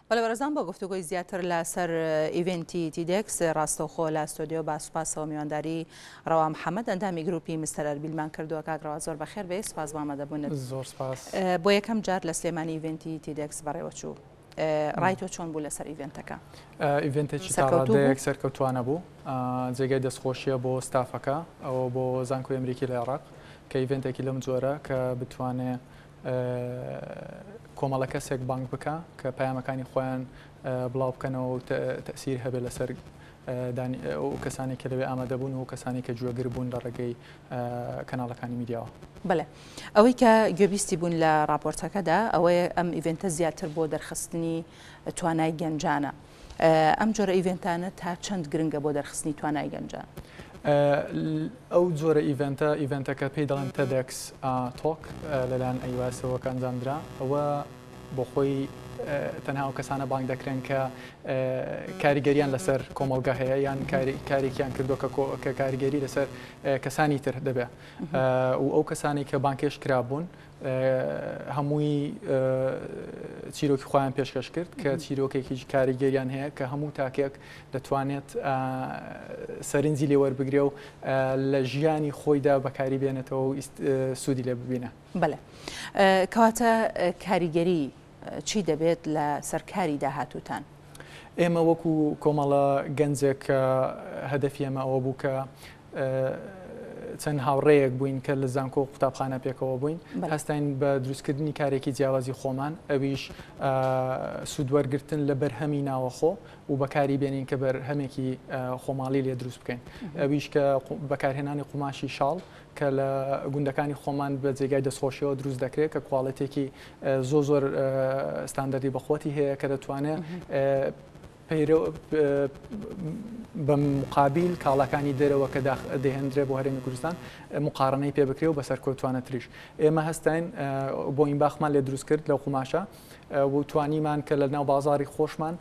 بەڵێ بەڕێزان بۆ گفتوگۆی زیاتر لەسەر ئیڤێنتی TEDx ڕاستەوخۆ لە ستۆدیۆ بە سوپاسەوە میوانداری ڕەوا محەمەد ئەندامی گروپی مستەر ئەربیلمان کردووە. کاک ڕەوا زۆر بەخێر بێی، سوپاس بۆ ئامادەبوونت. زۆر سوپاس. بۆ یەکەم جار لە سلێمانی ئیڤێنتی TEDx بەڕێوەچوو، ڕای تۆ چۆن بوو لەسەر ئیڤێنتەکە؟ ئیڤێنتێکی تا ڕادەیەک سەرکەوتوانە بوو، جێگای دەستخۆشیە بۆ ستافەکە ئەوە بۆ زانکۆی ئەمریکی لە عێراق کە ئیڤێنتێکی لەم جۆرە کە بتوانێ کۆمەڵە کەسێک بانگ بکا کە پەیامەکانی خۆیان بڵاو بکەنەوە و تەئسیر هەبێت لەسەر ئەو کەسانێک کە لەوێ ئامادە بوون و کەسانی کە گوێگر بوون لە ڕێگەی کەناڵەکانی میدیاوە. بەڵێ ئەوەی کە گوێبیستی بوون لە ڕاپۆرتەکەدا ئەوەیە ئەم ئیڤێنتە زیاتر بۆ دەرخستنی توانای گەنجانە. ئەم جۆرە ئیڤێنتانە تا چەند گرنگە بۆ دەرخستنی توانای گەنجان؟ ئەو جۆرە ئیڤێنتە، ئیڤێنتەکە پێی دەڵێن TEDx Talk لەلایەن ئەیواسەوە کە ئەنجامدرا، ئەوە بۆ خۆی تەنها ئەو کەسانە بانگ دەکرێن کە کاریگەریان لەسەر کۆمەڵگە هەیە یان کارێکیان کردووە کە کاریگەری لەسەر کەسانی تر دەبێت و ئەو کەسانی کە بانکێش کرابوون هەمووی چیرۆکی خۆیان پێشکەش کرد کە چیرۆکێکی کاریگەریان هەیە کە هەموو تاکێک دەتوانێت سەرنجی لێ وەربگرێ و لە ژیانی خۆیدا بەکاری بێنێتەوە و سوودی لێ ببینە. بەلێ کەواتە کاریگەری چی دەبێت لە سەر کاری داهاتووتان؟ ئێمە وەکو کۆمەڵە گەنجێک کە هەدەفی ئێمە ئەوە بوو کە چەند هاوڕێیەک بووین کە لە زانکۆ و قوتابخانە پێکەوە بووین، هەستاین بە دروستکردنی کارێکی جیاوازی خۆمان، ئەویش سوودوەرگرتن لە بەرهەمی ناوەخۆ و بەکاری بێنین کە بەرهەمێکی خۆماڵی لێ دروست بکەین، ئەویش کە بەکارهێنانی قوماشی شاڵ کە لە گوندەکانی خۆمان بە جێگای دەستخۆشیەوە دروست دەکرێت کە کواڵێتێکی زۆر زۆر ستاندەردی بەخۆتی هەیە کە دەتوانێت پەیرەو بە مقابیل کاڵاکانی دەرەوە کە دەهێندرێ بۆ هەرێمی کوردستان مقارنەی پێ بکرێ و بەسەرکەوتوانەتریش. ئێمە هەستاین بۆینباخمان لێ دروست کرد لەو قوماشە و توانیمان کە لە ناو بازاڕی خۆشمان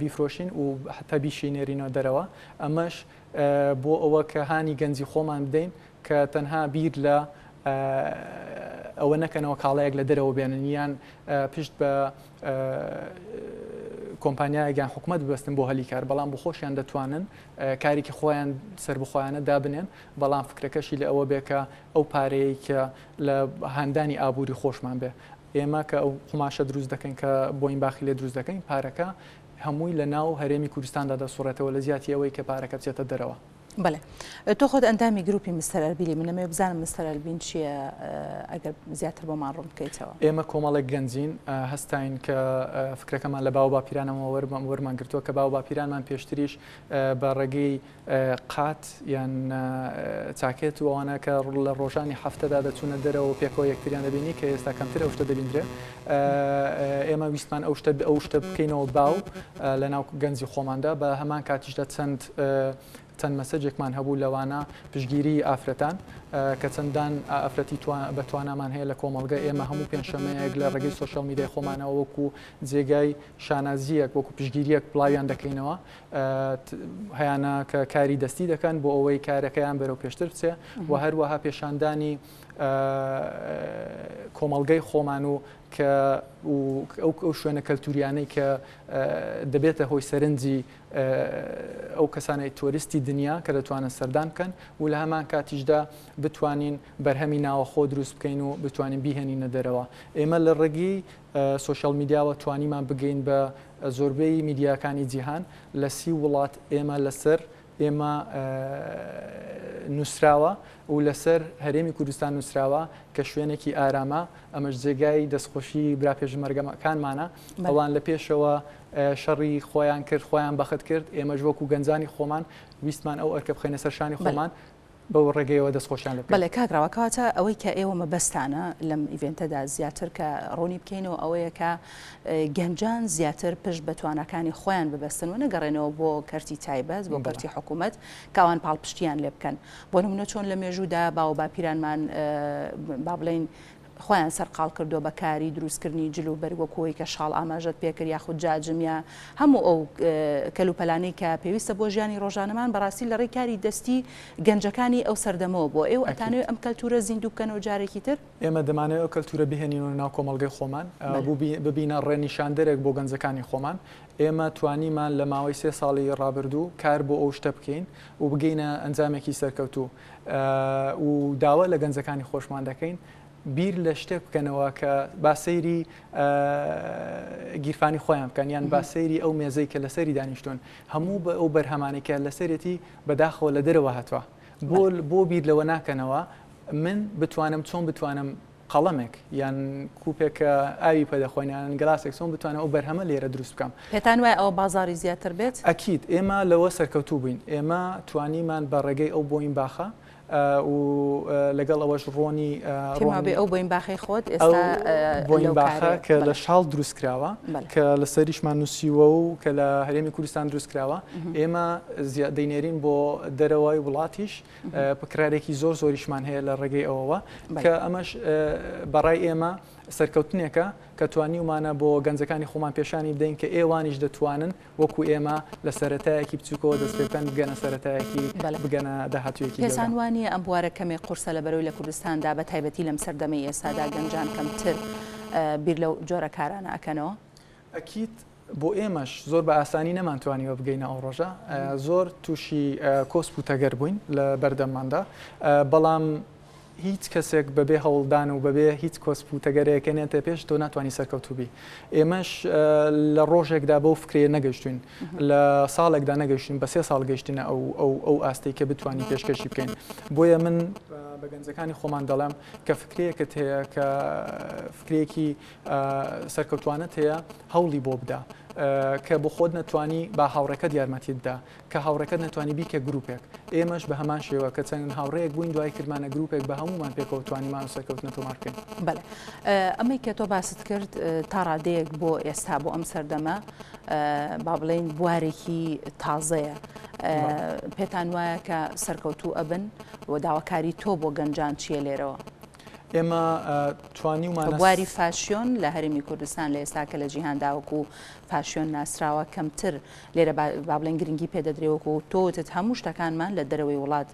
بیفرۆشین و حتا بیشینێرینەوە دەرەوە. ئەمەش بۆ ئەوە کە هانی گەنجی خۆمان بدەین کە تەنها بیر لە ئەوە نەکەنەوە کاڵایەک لە دەرەوە بێنن یان پشت بە کۆمپانیایەک یان حکومەت ببەستن بۆ هەلی کار، بەڵام بۆ خۆشیان دەتوانن کارێکی خۆیان سەربەخۆیانە دابنێن، بەڵام فکرەکەشی لە ئەوە بێ کە ئەو پارەیەی کە لە هاندانی ئابووری خۆشمان بێ. ئێمە کە ئەو قوماشە دروست دەکەین کە بۆینباخی لێ دروست دەکەین، پارەکە هەمووی لە ناو هەرێمی کوردستاندا دەسوڕێتەوە لە جیاتی ئەوەی کە پارەکە بچێتە دەرەوە. بەڵێ تۆ خۆت ئەندامی گروپی مستەر ئەربیلی من ئەمەوێ بزانم مستەر ئەربین چییە ئەگەر زیاتر بۆمان ڕوون بکەیتەوە. ئێمە کۆمەڵێک گەنجین هەستاین کە فکرەکەمان لە باو باپیرانەوە وەرمان گرتووە کە باو باپیرانمان پێشتریش بە ڕێگەی قات یان چاکێت و ئەوانە کە لە ڕۆژانی هەفتەدا دەچوونە دەرەوە و پێکەوە یەکتریان دەبینی کە ئێستا کەمتر ئەو شتە دەبیندرێ ئێمە ویستمان ئەو شتە ئەو شتە بکەینەوە باو لە ناو گەنجی خۆماندا بە هەمان کاتیشدا چەند چەند مەسەجێکمان هەبوو لەوانە پشگیری ئافرەتان کە چەندان ئافرەتی بە توانامان هەیە لە کۆمەڵگە ئێمە هەموو پێنجشەمەیەک لە ڕێگەی سۆشیال میدیای خۆمانەوە وەکو جێگای شانازیەک وەکو پشگیریەک بڵاویان دەکەینەوە هەیانە کە کاری دەستی دەکەن بۆ ئەوەی کارەکەیان بەرەو پێشتر بچێ و هەروەها پێشاندانی کۆمەڵگەی خۆمان و کە ئەو شوێنە کەلتوریانەی کە دەبێتە هۆی سەرنجی ئەو کەسانەی تۆریستی دنیا کە دەتوانن سەردان بکەن و لە هەمان کاتیشدا بتوانین بەرهەمی ناوەخۆ دروست بکەین و بتوانین بیهێنینە دەرەوە. ئێمە لە ڕێگەی سۆشیال میدیاوە توانیمان بگەین بە زۆربەی میدیاکانی جیهان لە 30 وڵات ئێمە لەسەر ئێمە نووسراوە و لەسەر هەرێمی کوردستان نووسراوە کە شوێنێکی ئارامە، ئەمەش جێگای دەستخۆشی برا پێشمەرگەکانمانە، ئەوان لە پێشەوە شەڕی خۆیان کرد، خۆیان بەخت کرد، ئێمەش وەکو گەنجانی خۆمان ویستمان ئەو ئەرکە بخەینە سەر شانی خۆمان، بەو ڕێگەیەوە دەستخۆشیان لێ بکەین. بەڵێ کاک ڕەوا، کەواتە ئەوەی کە ئێوە مەبەستانە لەم ئیڤێنتەدا زیاتر کە ڕوونی بکەینەوە ئەوەیە کە گەنجان زیاتر پشت بە تواناکانی خۆیان ببەستن و نەگەڕێنەوە بۆ کەرتی تایبەت، بۆ کەرتی حکوومەت کە ئەوان پاڵپشتیان لێ بکەن. بۆ نموونە چۆن لە مێژوودا باوباپیرانمان با بڵێین خۆیان سەرقاڵ کردووە بە کاری دروستکردنی جل و بەرگ وەکو ئەوەی کە شاڵ ئاماژەت پێکرد یاخود جاجم یا هەموو ئەو کەلوپەلانەی کە پێویستە بۆ ژیانی ڕۆژانەمان بەڕاستی لە ڕێی کاری دەستی گەنجەکانی ئەو سەردەمەوە بووە ئێوە ئەتانەوێ ئەم کەلتورە زیندوو بکەنەوە جارێکی تر؟ ئێمە دەمانەوێت ئەو کەلتورە بهێنینەوە ناو کۆمەڵگەی خۆمان، ببینە ڕێنیشاندەرێک بۆ گەنجەکانی خۆمان. ئێمە توانیمان لە ماوەی سێ ساڵی ڕابردوو کار بۆ ئەو شتە بکەین و بگەینە ئەنجامێکی سەرکەوتوو و داوا لە گەنجەکانی خۆشمان دەکەین بیر لە شتێک بکەنەوە کە با سەیری گیرفانی خۆیان بکەن یان با سەیری ئەو مێزەی کە لەسەری دانیشتون هەموو بە ئەو بەرهەمانەی کە لەسەرێتی بەداخەوە لە دەرەوە هاتووە بۆ بۆ بیر لەوە ناکەنەوە من بتوانم چۆن بتوانم قەڵەمێک یان کوپێک کە ئاوی پێ دەخۆین یان گلاسێک چۆن بتوانم ئەو بەرهەمە لێرە دروست بکەم. پێتان وایە ئەوە بازاڕی زیاتر بێت؟ ئەکید ئێمە لەوە سەرکەوتوو بووین ئێمە توانیمان بە ڕێگەی ئەو بۆین باخە و لەگەڵ ئەوەش ڕۆنی پێم وابێ ئەو بۆین باخەی خۆت ئێستا بۆین باخە کە لە شاڵ دروست کراوە کە لەسەریشمان نووسیوە و کە لە هەرێمی کوردستان دروست کراوە ئێمە دەینێرین بۆ دەرەوەی وڵاتیش پکرارێکی زۆر زۆریشمان هەیە لە ڕێگەی ئەوەوە کە ئەمەش بەڕای ئێمە سەرکەوتنێکە کە توانیومانە بۆ گەنجەکانی خۆمان پێشانی بدەین کە ئێوانیش دەتوانن وەکو ئێمە لە سەرەتایەکی بچووکەوە دەست پێ بکەن بگەنە سەرەتایەکی بگەنە داهاتوویەکی گەورە. پێتان وا نییە ئەم بوارە کەمێک قورسە لەبەرەوەی لە کوردستاندا بە تایبەتی لەم سەردەمەی ئێستادا گەنجان کەمتر بیر لەو جۆرە کارانە ئەکەنەوە؟ ئەکید بۆ ئێمەش زۆر بە ئاسانی نەمانتوانیوە بگەینە ئەو ڕۆژە، زۆر تووشی کۆسپ و تەگەر بووین لە بەردەمماندا، بەڵام هیچ کەسێک بەبێ هەوڵدان و بەبێ هیچ کۆسپ و تەگەرێک نێتە پێش تۆ ناتوانانی سەرکەوتوو بی. ئێمەش لە ڕۆژێکدا بەو فکرەیە نەگەیشتوین، لە ساڵێکدا نەگەیشتین، بە سێ ساڵ گەیشتینە ئەو ئەو ئەو ئاستەی کە بتوانین پێشکەشی بکەین. بۆیە من بە گەنجەکانی خۆمان دەڵێم کە فکرەیەکت هەیە کە فکرەیەکی سەرکەوتوانەت هەیە هەوڵی بۆ بدە. کە بۆ خۆت نەتوانی با هاوڕێکەت یارمەتیت بدا. کە هاوڕێکەت نەتوانی بیکە گروپێک. ئێمەش بە هەمان شێوە کە چەند هاوڕێیەک بووین دوای کردمانە گروپێک بە هەموومان پێکەوە توانیمان و سەرکەوتنە تۆمار بکەین. بەڵێ ئەمەی کە تۆ باست کرد تا ڕادەیەک بۆ ئێستا بۆ ئەم سەردەمە با بڵێین بوارێکی تازەیە پێتان وایە کە سەرکەوتوو ئەبن و داواکاری تۆ بۆ گەنجان چییە لێرەوە؟ ئێمە توانیومانە بواری فاشیۆن لە هەرێمی کوردستان لە ئێستا کە لە جیهاندا وەکو فاشیۆن ناسراوە کەمتر لێرە با بڵێن گرنگی پێ دەدرێ وەکو تۆ وتت هەموو شتەکانمان لە دەرەوەی وڵات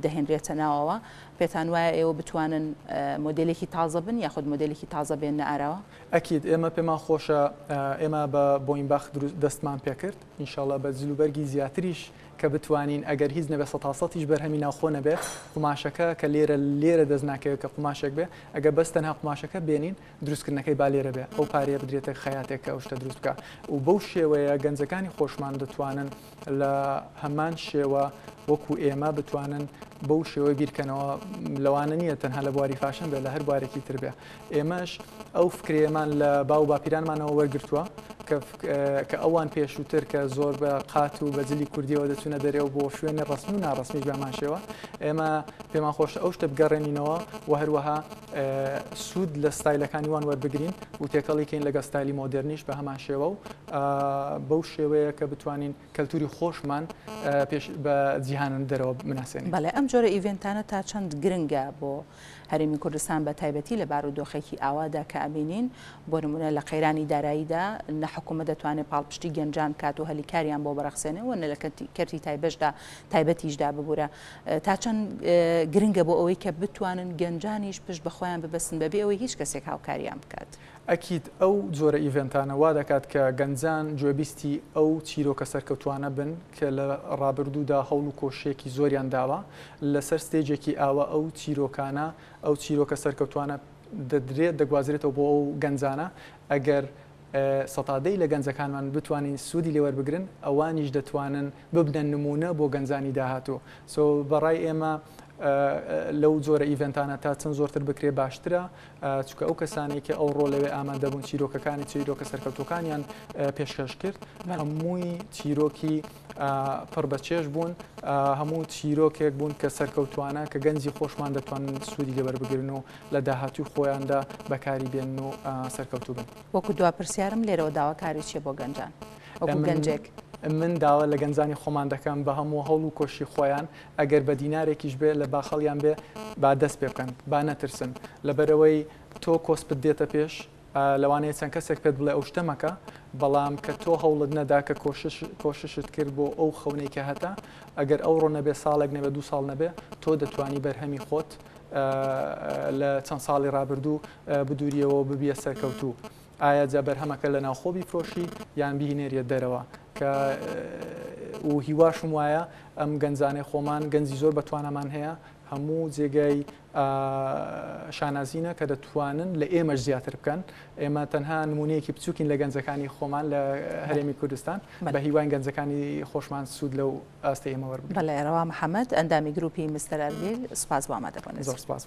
دەهێنرێتە ناوەوە پێتان وایە ئێوە بتوانن مۆدێلێکی تازە بن یاخود مۆدێلێکی تازە بێننە ئاراوە؟ ئەکید ئێمە پێمان خۆشە ئێمە بە بۆینباخ دروست دەستمان پێکرد ئینشاڵا بە جلوبەرگی زیاتریش کە بتوانین ئەگەر هیچ نەبێ سەتاسەتیش بەرهەمی ناوخۆ نەبێ قوماشەکە کە لێرە لێرە دەست ناکەوێت کە قوماشێک بێ ئەگەر بەس تەنها قوماشەکە بێنین دروستکردنەکەی با لێرە بێ ئەو پارەیە بدرێتە خەیاتێک کە ئەو شتە دروست بکا و بەو شێوەیە گەنجەکانی خۆشمان دەتوانن لە هەمان شێوە وەکو ئێمە بتوانن بەو شێوەی بیرکەنەوە لەوانە نییە تەنها لە بواری فاشن بێ لە هەر بوارێکی تر بێ ئێمەش ئەو فکرەیەمان لە باو باپیرانمانەوە وەرگرتووە کە ئەوان پێشووتر کە زۆر بە قات و بە جلی کوردیەوە دەچوونە دەرێ و بۆ شوێنی ڕەسمی و ناڕەسمیش بەمان شێوە ئێمە پێمان خۆشە ئەو شتە بگەڕێنینەوە و هەروەها سوود لە ستایلەکانی وان وەربگرین و تێکەڵی کەین لەگەڵ ستایلی مۆدێرنیش بە هەمان شێوە و بەو شێوەیە کە بتوانین کەلتوری خۆشمان پێش بە جیهانن دەرەوە بناسێنین. بەڵێ ئەم جۆرە event انە تا چەند گرنگە بۆ هەرێمی کوردستان بە تایبەتی لە بارودۆخێکی ئاوادا کە ئەبینین بۆ نمونە لە قەیرانی داراییدا نە حکوومەت دەتوانێت پاڵپشتی گەنجان بکات و هەلی کاریان بۆ بڕەخسێنێ و نە لە کەرتی تایبەشدا تایبەتیشدا ببورە تا چەند گرنگە بۆ ئەوەی کە بتوانن گەنجانیش پشت بە خۆیان ببەستن بەبێ ئەوەی هیچ کەسێک هاوکاریان بکات؟ ئەکید ئەو جۆرە event انە وا دەکات کە گەنجان گوێبیستی ئەو چیرۆکە سەرکەوتوانە بن کە لە ڕابردوودا هەوڵ و کۆششێکی زۆریان داوە لەسەر stage ێکی ئاوا ئەو چیرۆکانە ئەو چیرۆکە سەرکەوتوانە دەدرێت دەگوازرێتەوە بۆ ئەو گەنجانە ئەگەر سەتا دەی لە گەنجەکانمان بتوانین سوودی لێ وەربگرن ئەوانیش دەتوانن ببنە نموونە بۆ گەنجانی داهاتوو so بەڕای ئێمە لەو جۆرە event انە تا چەند زۆرتر بکرێ باشترە چونکە ئەو کەسانەی کە ئەوڕۆ لەوێ ئامادە بوون چیرۆکەکانی چیرۆکە سەرکەوتووەکانیان پێشکەش کرد هەمووی چیرۆکی پڕ بە چێژ بوون هەموو چیرۆکێک بوون کە سەرکەوتوانە کە گەنجی خۆشمان دەتوانن سوودی لێوەربگرن و لە داهاتووی خۆیاندا بەکاری بێنن و سەرکەوتوو بن. وەکو دوا پرسیارم لێرەوە داواکاری چیە بۆ گەنجان وەکو گەنجێک؟ من داوا لە گەنجانی خۆمان دەکەم بە هەموو هەوڵ و کۆشی خۆیان ئەگەر بە دینارێکیش بێ لە باخەڵیان بێ با دەست پێ بکەن با نەترسن لەبەرئەوەی تۆ کۆسپت دێتە پێش لەوانەیە چەند کەسێک پێت بڵێ ئەو شتە مەکە بەڵام کە تۆ هەوڵت نەدا کە کۆشش کۆششت کرد بۆ ئەو خەونەی کە هەتە ئەگەر ئەوڕۆ نەبێ ساڵێک نەبێ دوو ساڵ نەبێ تۆ دەتوانی بەرهەمی خۆت لە چەند ساڵی ڕابردوو بدوریەوە ببیە سەرکەوتوو ئایا جا بەرهەمەکە لە ناوخۆ بیفرۆشی یان بینێریە دەرەوە کە و هیواشم وایە ئەم گەنجانەی خۆمان گەنجی زۆر بەتوانامان هەیە هەموو جێگای شانازینە کە دەتوانن لە ئێمەش زیاتر بکەن ئێمە تەنها نمونەیەکی بچووکین لە گەنجەکانی خۆمان لە هەرێمی کوردستان بە هیواین گەنجەکانی خۆشمان سوود لەو ئاستەی ئێمە وەربگرن. بەڵێ ڕەوا محەمەد ئەندامی گروپی مستەر ئەربیل سوپاس بۆ ئامادەبوونت. زۆر سوپاس.